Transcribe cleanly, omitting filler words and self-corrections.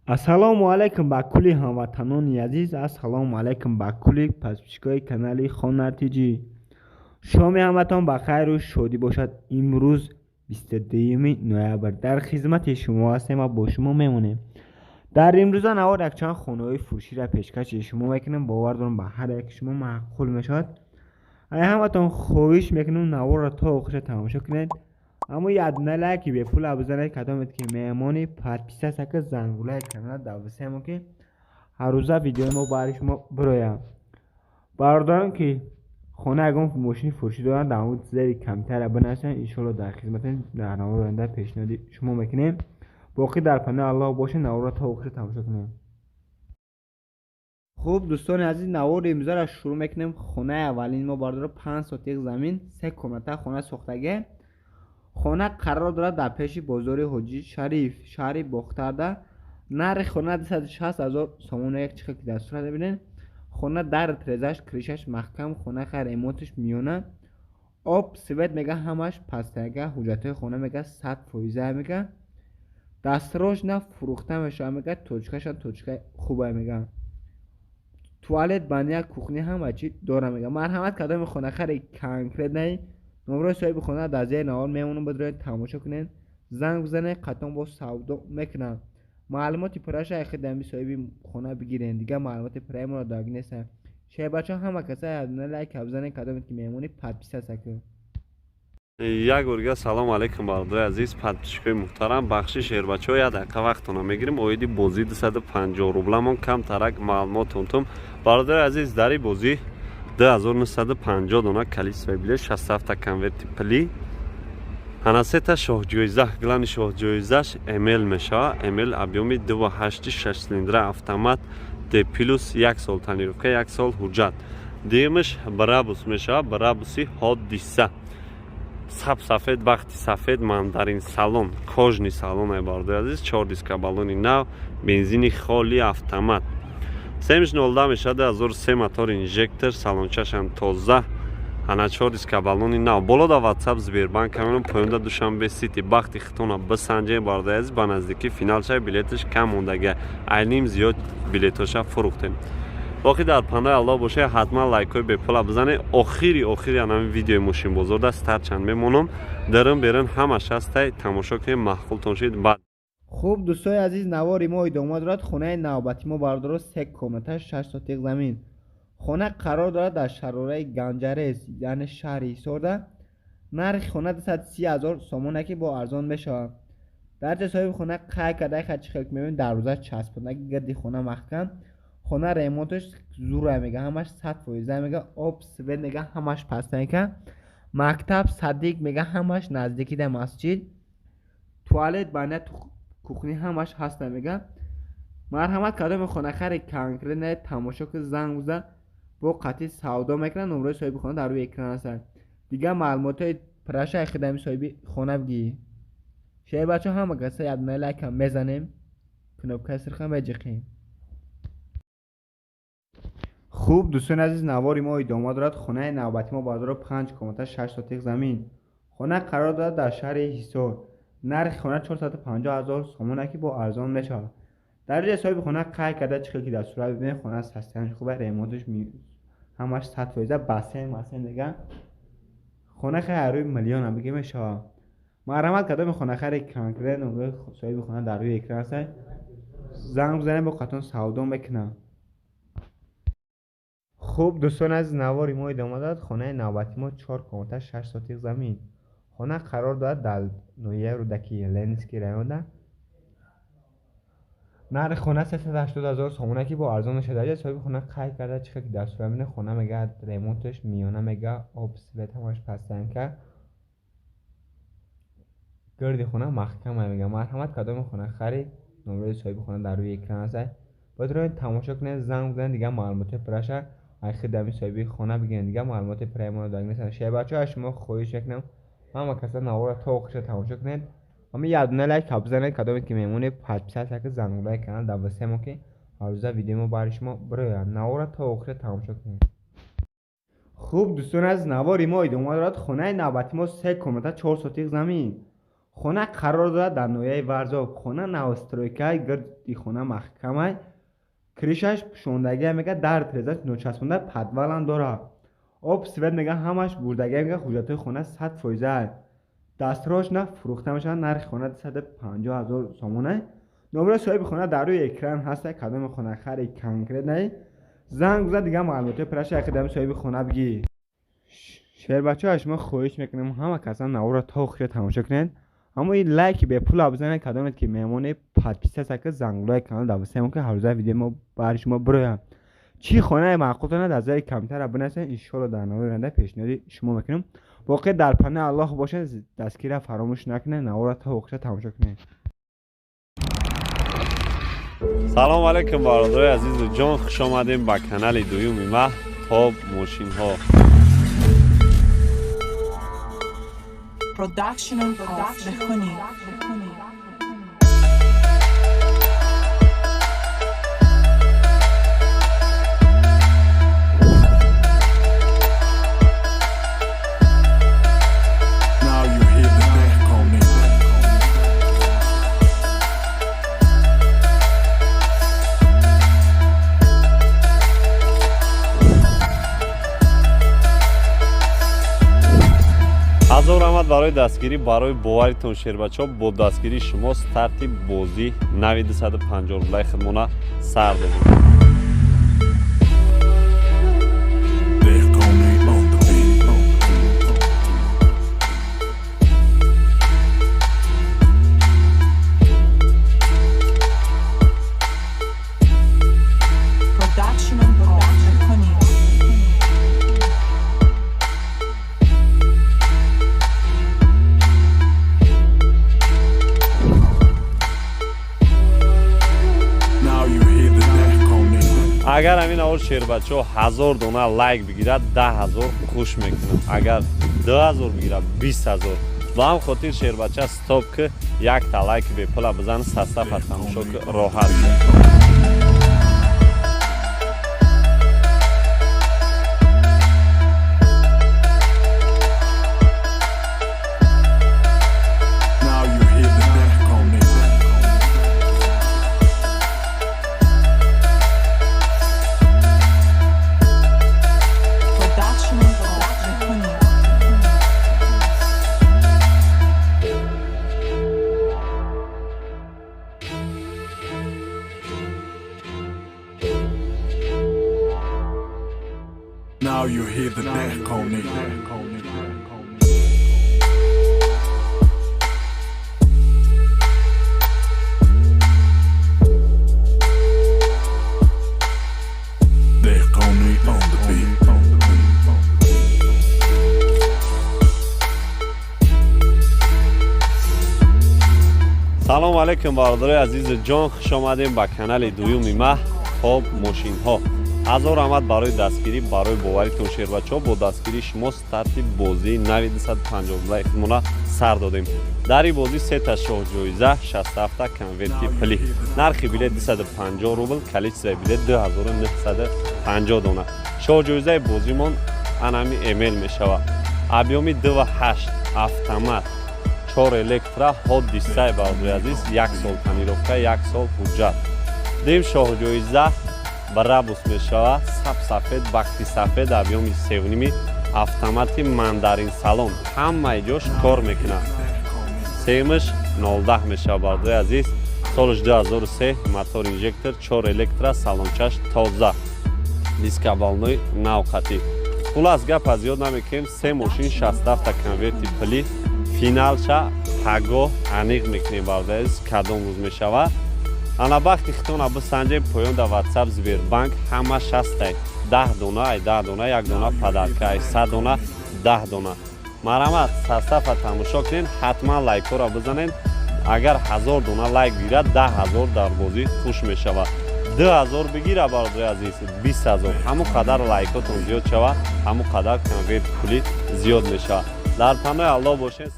Ассалому алайкум ба кулли ҳамватанони азиз, ассалому алайкум ба кулли подписчикои канали Хонар ТЖ. Шоми ҳаматон ба хайру шодӣ бошад. Имрӯз 22 ноябр дар хизмати шумо ҳастем ва бо шумо мемонем. Дар имрӯза навор якчанд хонаҳои фурӯширо пешкаши шумо мекунем. Бовар дорам, ба ҳар яки шумо маъқул мешавад. Ай ҳаматон хоҳиш мекунем, наворро то охиша тамошо кунед. Аммо ядна лайки бепула бизанед, кадомед ки меҳмони, подписаться ка, зангулаи канала дависемо, ки ҳаррӯза видеои мо барои шумо бирояд. Бародарон, ки хона, ягон мошини фурӯшӣ доранд, дар он зери комментария бинависанд. Иншоалло, дар хизматем, дар навори оянда пешниҳоди шумо мекунем. Боқӣ дар паноҳи Аллоҳ бошед, наворро то охиша тамошо кунем. Хуб, дӯстони азиз, навори имрӯзаро шурӯъ мекунем. Хонаи аввалини мо, бародаро, 5 сотих замин, се комната хона сохтагӣ. Хона қарор дорад дар пеши бозори Ҳоҷи Шариф, шаҳри Бохтарда. Нархи хона 260 000 сомон. Як чихел ки дар сурат мебинед, хона дар трезаш, крышаш маҳкам, хона хай ремонташ миёна, об, свет мега ҳамаш пастага, ҳуҷҷатҳои хона мега 100 фоиза, мега дастрочно фурӯхта мешавад, мега точкашам точкаи хуба, мега туалет, баня, кухня ҳама чи дора, мега. Марҳамат, кадоми хонахари конкретный, номрои соҳиби хона дар зери навор мемонам, бидроед, тамошо кунед, занг бизанед, қатъан бо савдо мекунам. Маълумоти пурраша хидами соҳиби хона бигирен. Дигар маълумоти пурраи моро даг нестам. Шербачаҳо, ҳама каса ядона лайка бизанед, кадоме ки меҳмонӣ, подписаться кун. Як борга салом алейкум, бародари азиз, подписчикои муҳтарам. Бахши шербачаҳо, як дақиқа вақтона мегирем. Оиди бозӣ 250 рубламон камтарак маълумотон тум. Бародари азиз, дари бозӣ 2950 дона количество билет, 67 конверти пулӣ. Ана сета шоҳҷоиза. Главный шоҳҷоизаш МЛ мешавад. МЛ объёми 2,8, 6 цилиндра, автомат, Д плюс, як сол тонировка, як сол ҳуҷҷат. Дуюмаш Брабус мешавад, Брабуси Ҳодиса, саб сафед, бахти сафед, мандарин салон, кожаный салон ай, бародари азиз, чор диска, баллони нав, бензини холи, автомат. Семиш нолда мешавад, 2003, мотор инжектор, салончашам тоза, ана чор диска, баллони нав. Боло да Ватсап, Сбербанк камерон, поёнда Душанбе Сити. Бахти хитона бисанҷе, бародари азиз, ба наздикӣ финал шава, билеташ кам мондага, айним зиёд билетоша фурӯхтем. Боқӣ дар панои Аллоҳ боша. Ҳатман лайкҳои бепула бизанед. Охири охири анами видеои мошинбозор да старчанд мемонам, дарин берин ҳамаш ҳастай, тамошо кунед, маъқултон шид баъд. Хуб, дӯстои азиз, навори мо идома дорад. Хонаи навбати мо, бародаро, се комната, 6 сотиқ замин. Хона қарор дорад дар шарораи Ганҷарез, яъне шаҳри Ҳисорда. Нархи хона 230 000 сомоне, ки бо арзон мешавад. Дар ҷа соҳиби хона қайд карда, ха чӣ хел ки мебинед, дарвоза часпондаги, гирди хона маҳкам, хона ремонташ зура, мега ҳамаш 100 фоиза, мега об, свет мега ҳамаш пастанка, мактаб, садик мега ҳамаш наздики да масҷид, туалет, баня, кухня ҳамаш ҳаста, мега. Марҳамат, кадоми хонахари конкретно, тамошо ки, занг бизан, бо қатъи савдо мекунад. Номрои соҳиби хона дар рӯи экран ҳастанд. Дигар маълумотҳои пурраша хидами соҳиби хона бигӣ. Шербачо, ҳама каса ядна лайкам мезанем, кнопкаи сирхам меҷиқем. Хуб, дӯстони азиз, навори мо идома дорад. Хонаи навбати мо, бародаро, панҷ комната, 6 сотиқ замин. Хона қарор дорад дар шаҳри Ҳисор. Нархи хона 450 000 сомоне, ки бо арзон мешавад. Дар ҷои соҳиби хона қайд карда, чӣ хел ки дар сурат бибинед, хона состояниш хуба, ремонташ ҳамаш 100 фоиза, бассейн масейн мега хона хай рӯи миллиона биге мешавад. Марҳамат, кадоми хонахари конкрет, номрои соҳиби хона дар рӯи экран аст, занг бизанед, бо қатон савдо мекунам. Хуб, дӯстони азиз, навори мо идома дорад. Хонаи навбати мо чор комната, 6 сотиқ замин. Хона қарор дорад дар ноҳияи Рӯдакӣ, Ленинский районда. Нархи хона 380 000 сомона, ки бо арзон мешавад. Дар ҷои соҳиби хона қайд карда, чӣ хел ки дар сурат мебинед, хона мега ремонташ миёна, мега об, свет ҳамаш пастанка, гирди хона маҳкама, мега. Марҳамат, кадоми хонахари, номрои соҳиби хона дар рӯи экран аст, бояд тамошо кунед, занг бизанед, дигар маълумотҳои пурраша ай хидами соҳиби хона бигиред. Дигар маълумоти пурраи моро дар нестанд. Шербачаҳо, аз шумо хоҳиш мекунам, ҳама каса наворро то охиша тамошо кунед. Ҳама якдона лайк бизанед, кадоме ки мемонед, подписаться ки, зангулаи канал дависемо, ки ҳаррӯза видеои мо барои шумо бирояд. Наворро то охиша тамошо кунед. Хуб, дӯстони азиз, навори мо идома дорад. Хонаи навбати мо се комната, 4 сотиқ замин. Хона қарор дорад дар ноҳияи Варзоб. Хона новостройка, гирди хона маҳкамай, крышаш пӯшондагия мега, дар тирезаш ночаспонда, подвалам дорад. Об, свет мега ҳамаш бурдагия мега, ҳуҷҷатҳои хона 100%. Дастрош на фурӯхта мешавад, нархи хона 250 000 сомона. Номерои соҳиби хона дар рӯи экран ҳаста, кадоми хонахари конкретный занг бизад, дигар маълумотҳои пираша якидами соҳиби хона бигӣ. Шербачаҳо, аз шумо хоҳиш мекунем, ҳама касан наворро то охира тамошо кунед, аммо ин лайки бепула бизанед, кадомед ки меҳмони подписаться ки зангулаи канал дависем, ки ҳаррӯза видеои мо бари шумо бирояд. Чӣ хонаи маъқултона дар зери комментария бинависед, иншоалло дар навори оянда пешниҳоди шумо мекунем. Боқӣ дар паноҳи Аллоҳ бошед, дастгирия фаромӯш накунед, наворро то охира тамошо кунед. Салом алейкум, бародарои азизу ҷон, хуш омадем ба канали дуюми ма, Топ мошинҳо. Production of Lehoni. Now you hear the death on it. Ҳазор раҳмат барои дастгирӣ, барои боваритон, шербачаҳо. Бо дастгирии шумо старти бозӣ нави 250 рублаи худмона сар додем. Dehkoni on the beat. Production of Lehoni. Now you hear the Dehkoni. Агар ҳамин аввал, шербачаҳо, 1000 дона лайк бигирад, 10 000 хуш мекунам, агар 2000 бигирад, 20 000. Ба ҳам хотир, шербача, стоп ки якта лайки бепула бизан, састафа тамошо ки, роҳат ки. Now you hear the Dehkoni. Production of Lehoni. Now you hear the Dehkoni. Dehkoni on the beat. Салом алейкум, бародарои азизу ҷон, хуш омадем ба канали дуюми ма, Топ мошинҳо. Ҳазор раҳмат барои дастгирӣ, барои боваритон, шербачаҳо. Бо дастгирии шумо старти бозии нави 250 рублаи худмона сар додем. Дар ин бозӣ сета шоҳҷоиза, 67 конверти пулӣ, нархи билет 250 рубл, количествои билет 2950 дона. Шоҳҷоизаи бозимон анами эмел мешавад, объёми 2,8, автомат, чор электро, ҳодисаи, бародари азиз, як сол тонировка, як сол ҳуҷҷат. Дим шоҳҷоиза Брабус мешавад, сабсафед, бахти сафед, объёми севними, автомати, мандарин салон, ҳамаи ҷош кор мекунад. Семаш 0,10 мешавад, бародари азиз, солаш 2003, мотор инжектор, чор электро, салончаш тоза, дискобалнои навқатӣ. Хулас, гап аз ёд намекунем, се мошин, 67 конверти пулӣ. Финалша пагоҳ аниқ мекунем, бародари азиз, кадом рӯз мешавад. Ана бахти хитона бисанҷем. Поён дар Ватсап, Сбербанк ҳама шастай, 10 дона, ай 10 дона як дона подарка, ай 100 дона 10 дона. Марҳамат, састафа тамошо кунед, ҳатман лайкҳоро бизанед. Агар 1000 дона лайк бигирад, 10 000 дар бозӣ хуш мешавад. 2000 бигира, бародари азиз, 20 000. Ҳамон қадар лайкотон зиёд шавад, ҳамон қадар конверти пулӣ зиёд мешавад. Дар паноҳи Аллоҳ бошед.